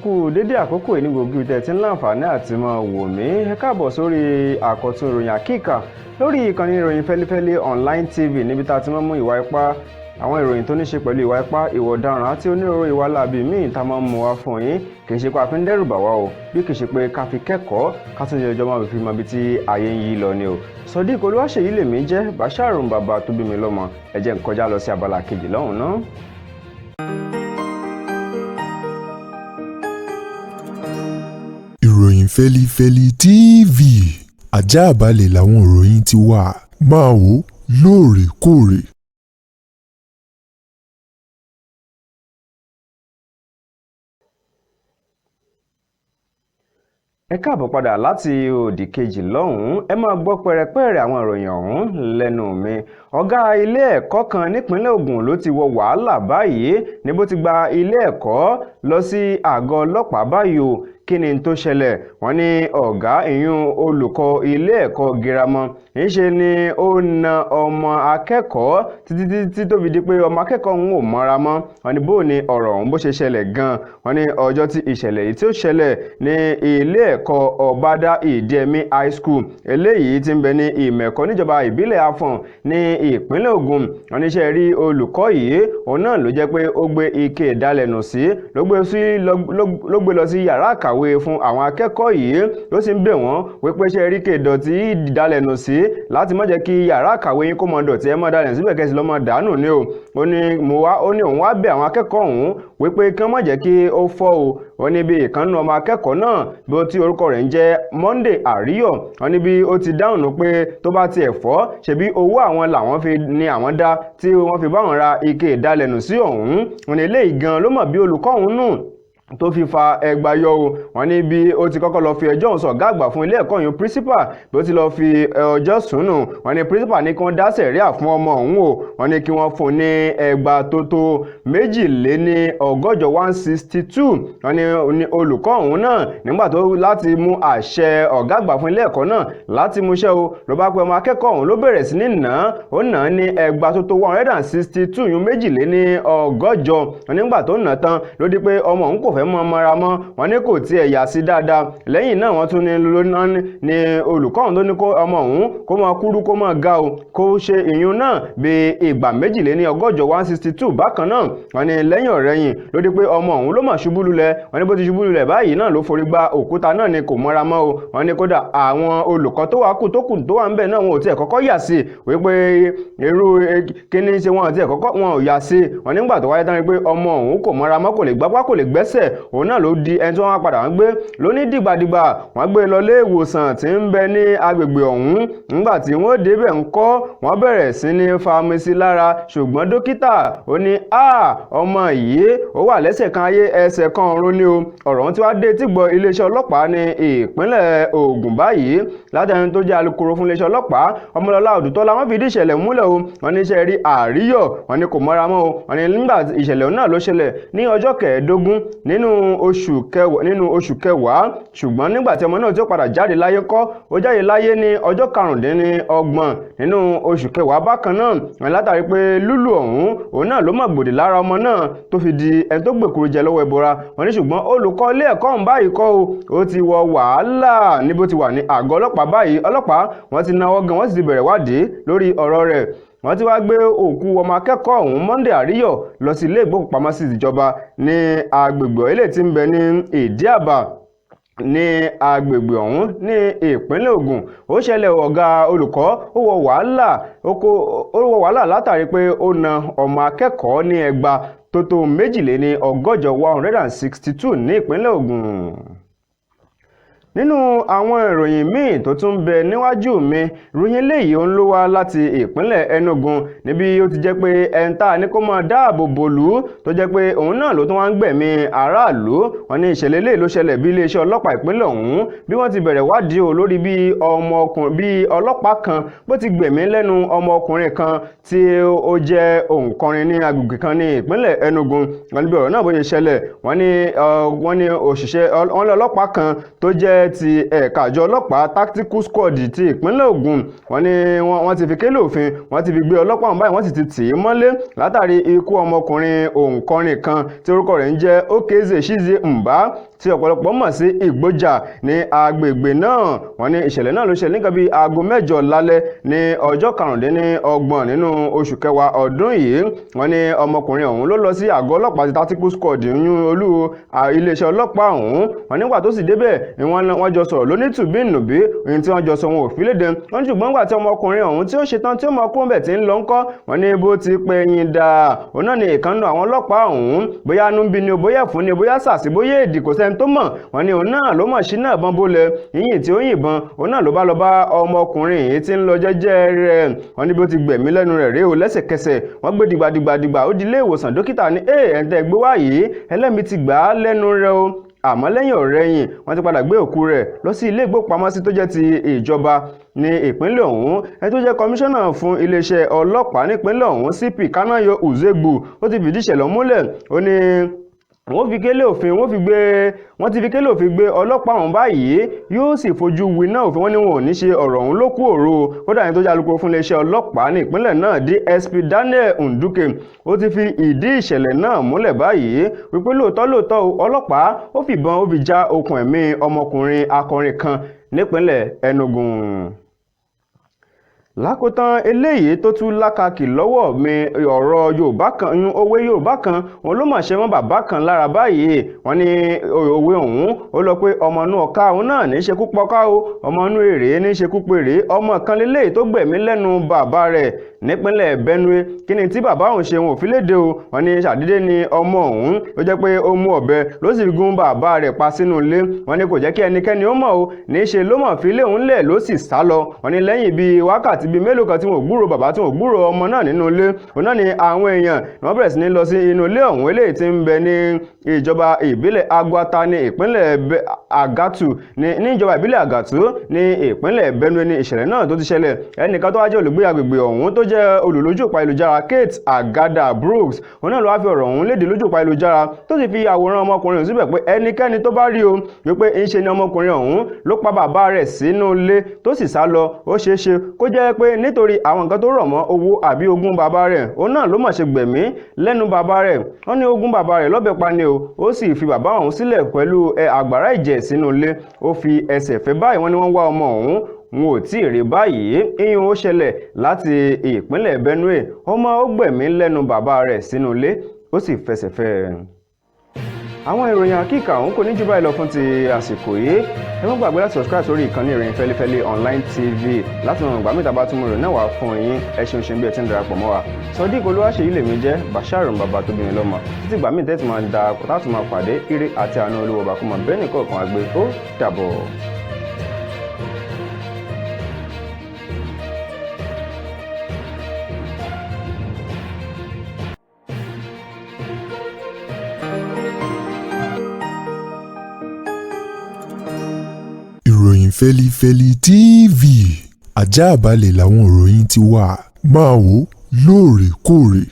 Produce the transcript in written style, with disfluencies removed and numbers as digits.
Ẹ kú dédé àkókò yìí ní gbogbo ìtẹ̀ tí ń láǹfààní àti máa wò mí. Ẹ káàbọ̀ sórí àkọ́tún ìròyìn àkíkà lórí ìkànnì ìròyìn Fẹ́lífẹ́lí Online TV, níbi tá a ti máa mú ìwà ipá, àwọn ìròyìn tó ní ṣe pẹ̀lú ìwà ipá, ìwà ọ̀daràn àti onírúurú ìwà láabi míì tá a máa ń mú wá fún yín. Kì í ṣe pé a fi ń dẹ́rù bà wá o, bí kì í ṣe pé ká fi kẹ́kọ̀ọ́, ká tún jọjọ́ máa fi mọ ibi tí ayé ń yí lọ ni o. Sodiq Olúwaṣèyí lèmi jẹ́, Basharun bàbá tó bí mi lọ́mọ. Ẹ jẹ́ n kọjá lọ sí abala kejì lọ́hùn náà. Ìròyìn Fẹ́lífẹ́lí TV, ajáàbalẹ̀ làwọn ìròyìn ti wà, máa wò lóòrèkóòrè. Ẹ káàbọ̀ padà láti òdì kejì lọ́hùn-ún. Ẹ máa gbọ́ pẹ̀rẹ̀pẹ̀rẹ̀ àwọn ìròyìn ọ̀hún lẹ́nu mi. Ọ̀gá ilé ẹ̀kọ́ kan nípínlẹ̀ Ògùn ló ti wọ wàhálà báyìí ní bó ti gba ilé ẹ̀kọ́ lọ sí àgọ́ ọlọ́pàá báyìí o. Kí ni tó ṣẹlẹ̀? Wọ́n ní ọ̀gá ìyún olùkọ́ ilé ẹ̀kọ́ girama níṣe ni ó na ọmọ akẹ́kọ̀ọ́ títí títí tó fi di pé ọmọ akẹ́kọ̀ọ́ ń ò mọ́ra mọ́. Wọ́n ní bó ni ọ̀rọ̀ ọ̀hún bó ṣe ṣẹlẹ̀ gan-an? Wọ́n ní ọjọ́ tí ìṣẹ̀lẹ̀ yìí tí ó ṣẹlẹ̀ ní ilé ẹ̀kọ́ Ọ̀bádà Ìdíẹ̀mí High School, eléyìí tí ń bẹ ní Ìmẹ̀kọ níjọba ìbílẹ̀ Afọ̀n ní ìpínlẹ̀ Ògùn. Wọ́n ní ṣe rí olùkọ́ yìí, òun náà ló jẹ́ pé ó gbé ike ìdalẹ̀nù sí ló gbé lọ sí yàrá àkàwé fún àwọn akẹ́kọ̀ọ́ yìí, ló sì ń bẹ̀ wọ́n wípé ṣe rí ike ìdọ̀tí ìdalẹ̀nù sí láti má jẹ́ kí yàrá àkàwé yín kó mọ dọ̀tí, ẹ má dalẹ̀ síbẹ̀ kẹ́sì lọ́ mọ dànù ni o. Ó ní mo wá, ó ní òun wá bẹ̀ àwọn akẹ́kọ̀ọ́ ọ̀hún wípé kí wọ́n má jẹ́ kí ó fọ́ o. Ó ní bí ìkànnù ọmọ akẹ́kọ̀ọ́ náà bí ó ti orúkọ rẹ̀ ń jẹ́ Monday Àríyọ̀, wọ́n ní bí ó ti dáhùn pé tó bá tiẹ̀ fọ́, ṣebí owó àwọn làwọn fi ni àwọn dá tí wọ́n fi báwọn ra ike ìdalẹ̀nù sí ọ̀hún. Wọ́n ní eléyìí gan ló mọ̀ bí olùkọ́ ọ̀hún nù tó fi fa ẹgba yọ o. Wọ́n ní bí ó ti kọ́kọ́ lọ fi ẹjọ́ ọ̀hún sọ ọ̀gá àgbà fún ilé ẹ̀kọ́ yìí, principal, bí ó ti lọ fi ọjọ́ sùn nù. Wọ́n ní principal ní kí wọ́n dá sẹ̀ríà fún ọmọ ọ̀hún o. Wọ́n ní kí wọ́n fún un ní ẹgba tó tó 182, 162. Wọ́n ní olùkọ́ ọ̀hún náà nígbà tó láti mú àṣẹ ọ̀gá àgbà fún ilé ẹ̀kọ́ náà láti múṣẹ́ o, ló bá pe ọmọ akẹ́kọ̀ọ́ ọ̀hún, ló bẹ̀rẹ̀ sí ní nà án. Ó nà án ní ẹgba tó tó 162, yún 182. Wọ́n nígbà tó nà tán ló di pé ọmọ ọ̀hún kò fẹ́ mọ́ mọ́ra mọ́. Wọ́n ní kò tiẹ̀ yà sí dáadáa. Lẹ́yìn náà wọ́n tún ní olùkọ́ ọ̀hún tó ní kó ọmọ ọ̀hún kó máa kúrú kó máa ga o, kó ṣe ìyún náà bí ìgbà 182, 162 bákan náà. Wọ́n ní lẹ́yìn ọ̀rẹ́yìn ló di pé ọmọ ọ̀hún ló mà ṣubú lulẹ̀. Wọ́n ní bó ti ṣubú lulẹ̀ báyìí náà ló forí gba òkúta náà ni kò mọ́ra mọ́ o. Wọ́n ní kódà àwọn olùkọ́ tó wà kù tó kù tó wà ń bẹ̀ náà wọn ò tiẹ̀ kọ́kọ́ yà sí wípé irú kíní ṣe, wọn ò tiẹ̀ kọ́kọ́ wọn ò yà sí. Wọ́n nígbà tó wáyé tán rí pé ọmọ ọ̀hún kò mọ́ra mọ́, kò lè gbápá, kò lè gbẹ́sẹ̀, òun náà ló di ẹni tí wọ́n padà wọ́n gbé lóní dìgbàdìgbà. Wọ́n gbé lọ ilé ìwòsàn tí ń bẹ ní agbègbè ọ̀hún. Nígbà tí wọ́n débẹ̀ ńkọ́, wọ́n bẹ̀rẹ̀ sí ní fa omi sí lára, ṣùgbọ́n dókítà ó ní a ọmọ yìí ó wà lẹ́sẹ̀ kan ayé ẹsẹ̀ kan ọ̀run ni o. Ọ̀rọ̀ ọ̀hún tí wàá dé tí gbọ́ iléeṣẹ́ ọlọ́pàá ní ìpínlẹ̀ Ògùn báyìí. Látẹni tó jẹ́ alukoro fún iléeṣẹ́ ọlọ́pàá, Ọmọlọ́lá Odùtọ́lá, wọ́n fìdí ìṣẹ̀lẹ̀ múlẹ̀ o. Wọ́n ní iṣẹ́ rí Àríyọ̀, wọ́n ní kò mọ́ra mọ́ o. Wọ́n ní nígbà ìṣẹ̀lẹ̀ náà ló ṣẹlẹ̀ ní ọjọ́ 15 nínú oṣù kẹwàá, ṣùgbọ́n nígbà tí ọmọ náà tí ó padà jáde láyé kọ́, ó jáde láyé ní ọjọ́ 25 nínú oṣù kẹwàá bákan náà. Wọ́n látàrí pé lúlù ọ̀hún òun náà ló mọ̀ gbòdì lára ọmọ náà tó fi di ẹni tó gbèkúrú jẹ lọ́wọ́ ẹbọra. Wọ́n ní ṣùgbọ́n olùkọ́ ilé ẹ̀kọ́ ọ̀hún báyìí kọ́ o, ó ti wọ wàhálà ní bó ti wà ní àgọ́ ọlọ́pàá báyìí. Ọlọ́pàá wọ́n ti náwó gan, wọ́n sì ti bẹ̀rẹ̀ wádìí lórí ọ̀rọ̀ rẹ̀. Wọ́n ti wá gbé òkú ọmọ akẹ́kọ̀ọ́ ọ̀hún Monday Àríyọ̀ lọ sí ilé ìgbókùpamọ́sí ìjọba ní agbègbè ilé tí ń bẹ ní Ìdí-Àbà ní agbègbè ọ̀hún ní ìpínlẹ̀ Ògùn. Ó ṣẹlẹ̀, ọ̀gá olùkọ́ ó wọ wàhálà látàrí pé ó na ọmọ akẹ́kọ̀ọ́ ní ẹgba tó tó 182, 162 ní ìpínlẹ̀ Ògùn. Nínú àwọn ìròyìn míì tó tún bẹ níwájú mi, ìròyìn eléyìí ń ló wá láti ìpínlẹ̀ Enugu, níbi ó ti jẹ́ pé ẹni tá a ní kó máa dáàbò bòlú tó jẹ́ pé òun náà ló tún wá ń gbẹ̀mí aráàlú. Wọ́n ní ìṣẹ̀lẹ̀ eléyìí ló ṣẹlẹ̀ bí iléeṣẹ́ ọlọ́pàá ìpínlẹ̀ ọ̀hún bí wọ́n ti bẹ̀rẹ̀ wádìí o lórí bí ọmọkùnrin bí ọlọ́pàá kan bó ti gbẹ̀mí lẹ́nu ọmọkùnrin kan tí ó jẹ́ òǹkọrin ní agbègbè kan ní ìpínlẹ̀ Enugu. Wọ́n ní bí ọ̀rọ̀ náà bó ṣe ṣẹlẹ̀, wọ́n ní òṣìṣẹ́ wọ́n ní ọlọ́pàá kan tó jẹ́ jẹ́ ti ẹ̀ka àjọ ọlọ́pàá tactical squad ti ìpínlẹ̀ Ògùn. Wọ́n ní wọ́n ti fi kélé òfin, wọ́n ti fi gbé ọlọ́pàá ọ̀hún báyìí, wọ́n sì ti tì í mọ́lé látàrí ikú ọmọkùnrin òǹkọrin kan tí orúkọ rẹ̀ ń jẹ́ Okezie Chizie Mba, tí ọ̀pọ̀lọpọ̀ mọ̀ sí Ìgbójà ní agbègbè náà. Wọ́n ní ìṣẹ̀lẹ̀ náà ló ṣẹlẹ̀ nígbà bíi aago 8 lálẹ́ ní ọjọ́ 25 nínú oṣù kẹwàá ọdún yìí. Wọ́n ní ọmọkùnrin ọ̀hún ló lọ sí àgọ́ ọlọ́pàá ti tactical squad ní olú iléeṣẹ́ ọlọ́pàá ọ̀hún. Wọ́n nígbà tó sì débẹ̀ ni wọ́n jọ sọ̀rọ̀ lónítùbí-nùbí. Ohun tí wọ́n jọ sọ, wọn ò fi léde. Wọ́n ní ṣùgbọ́n nígbà tí ọmọkùnrin ọ̀hún tí ó ṣetán tí ó mọ kúrò bẹ̀ tí ń lọ ńkọ́, wọ́n ní bó ti pẹ̀yìn dà, òun náà ni ìkan nínú àwọn ọlọ́pàá ọ̀hún, bóyá inú ń bí ni o, bóyá ẹ̀fún ni o, bóyá sàsí, bóyá èdè, kò sẹ́ni tó mọ̀. Wọ́n ní òun náà ló mọ̀ sí náà bọ́n bólẹ̀ yíyìn tí ó yìnbọn, òun náà ló bá lọ bá ọmọkùnrin yìí tí ń lọ jẹ́jẹ́ rẹ̀. Wọ́n ní bí ó ti gbẹ̀mí lẹ́nu rẹ̀ rèé o. Lẹ́sẹ̀kẹsẹ̀ wọ́n gbé dìgbàdìgbàdìgbà ó di ilé ìwòsàn. Dókítà ní ẹ̀ ẹ̀ ń tẹ́ gbé wá yìí, ẹlẹ́mìí ti gbà á lẹ́nu rẹ̀ o. Àmọ́ lẹ́yìn ọ̀rẹyìn, wọ́n ti padà gbé òkú rẹ̀ lọ sí ilé ìgbópamọ́sí tó jẹ́ ti ìjọba ní ìpínlẹ̀ ọ̀hún. Ẹni tó jẹ́ kọmíṣánná fún iléeṣẹ́ ọlọ́pàá nípínlẹ̀ ọ̀hún, CP Kanayo Uzegbu, ó ti fìdí ìṣẹ̀lẹ̀ múlẹ̀. Ó ní wọ́n fi kélé òfin, wọ́n fi gbé, wọ́n ti fi kélé òfin gbé ọlọ́pàá ọ̀hún báyìí, yóò sì fojú winá òfin. Wọ́n ní wọn ò ní ṣe ọ̀rọ̀ ọ̀hún ló kú òru. Kódà, ẹni tó jẹ́ alukoro fún iléeṣẹ́ ọlọ́pàá ní ìpínlẹ̀ náà, DSP Daniel Nduke, ó ti fi ìdí ìṣẹ̀lẹ̀ náà múlẹ̀ báyìí wípé lóòótọ́ lóòótọ́, ọlọ́pàá ó fìbọn ó fi já okùn ẹ̀mí ọmọkùnrin akọrin kan nípínlẹ̀ Enugu. Lákòótán, eléyìí tó tún lákàkì lọ́wọ́ mi, ọ̀rọ̀ Yorùbá kan, òwe Yorùbá kan, òun ló mà ṣe mọ́ bàbá kan lára báyìí. Wọ́n ní òwe ọ̀hún ó lọ pé ọmọ inú ọ̀ka òun náà ní í ṣekú pọká o, ọmọ inú èrè ní í ṣekú pèrè. Ọmọ kan lélẹ́yìí tó gbẹ̀mí lẹ́nu bàbá rẹ̀ nípínlẹ̀ Benue. Kí ni tí bàbá òun ṣe, wọn ò fi léde o. Wọ́n ní ṣàdédé ni ọmọ ọ̀hún ló jẹ́ pé ó mú ọ̀bẹ, ló sì gún bàbá rẹ̀ pa sínú ilé. Wọ́n ní kò jẹ́ kí ẹnikẹ́ni ó mọ̀ o. Níṣe ló mọ̀ fi ilé òun lẹ̀, ló sì sá lọ. Wọ́n ní lẹ́yìn bíi wákàtí bíi mélòó kan tí wọn ò gbúrò bàbá, tí wọn ò gbúrò ọmọ náà nínú ilé, òun náà ni àwọn èèyàn ni wọ́n bẹ̀rẹ̀ sí ní lọ sí inú ilé ọ̀hún, eléyìí tí ń bẹ ní ìjọba ìbílẹ̀ Aguata ní ìpínlẹ̀ Agatu, ní ìjọba ìbílẹ̀ Agatu ní ìpínlẹ̀ Benue ní ìṣẹ̀lẹ̀ náà tó ti ṣẹlẹ̀. Ẹnìkan tó wá jẹ́ olùgbé agbègbè ọ̀hún, tó jẹ́ olùlójú òpó ayélujára, Kate Agada Brooks, òun náà ló wá fi ọ̀rọ̀ ọ̀hún léde lójú òpó ayélujára, tó sì fi àwòrán ọmọkùnrin ọ̀hún síbẹ̀ pé ẹnikẹ́ni tó bá rí o wípé ńṣe ni ọmọkùnrin ọ̀hún ló pa bàbá rẹ̀ sínú ilé tó sì sá lọ, ó ṣeé ṣe kó jẹ́ pé nítorí àwọn nǹkan tó rọ̀ mọ́ owó àbí ogún bàbá rẹ̀, òun náà ló mọ̀ ṣe gbẹ̀mí lẹ́nu bàbá rẹ̀. Wọ́n ní ogún bàbá rẹ̀ lọ́bẹ̀ pa ni o, ó sì fi bàbá ọ̀hún sílẹ̀ pẹ̀lú àgbàrá ìjẹ̀ sínú ilé, ó fi ẹsẹ̀ fẹ́ báyìí. Wọ́n ní wọ́n wá ọmọ ọ̀hún, wọn ò tí ì rí báyìí. Ìyún ó ṣẹlẹ̀ láti ìpínlẹ̀ Benue. Ọmọ ó gbẹ̀mí lẹ́nu bàbá rẹ̀ sínú ilé, ó sì fẹsẹ̀ fẹ́ ẹ. Àwọn ìròyìn àkíkà ọ̀hún kò ní jù báyìí lọ fún ti àsìkò yìí. Ẹ má gbàgbé láti subscribe sórí ìkànnì Ìròyìn Fẹ́lifẹ́li Online TV láti mọ ìgbà mìta bá tún mú ìròyìn náà wá fún yín. Ẹ ṣeun ṣeun bí ẹ ti ń darapọ̀ mọ́ wa. Sodiq Olúwaṣeyí lèmi jẹ́, Bashir bàbá tó bí mi lọ́mọ. Títí ìgbà míì tẹ́tí máa da táàtù máa pàdé, ire àti àánú Olúwa bá kó mọ bẹ́ẹ̀ nìkọ̀ọ̀kan àgbẹ̀. Ó dàbọ̀. Ìròyìn Fẹ́lifẹ́li TV, ajáàbalẹ̀ làwọn ìròyìn ti wà. Máa wò lóòrèkóòrè.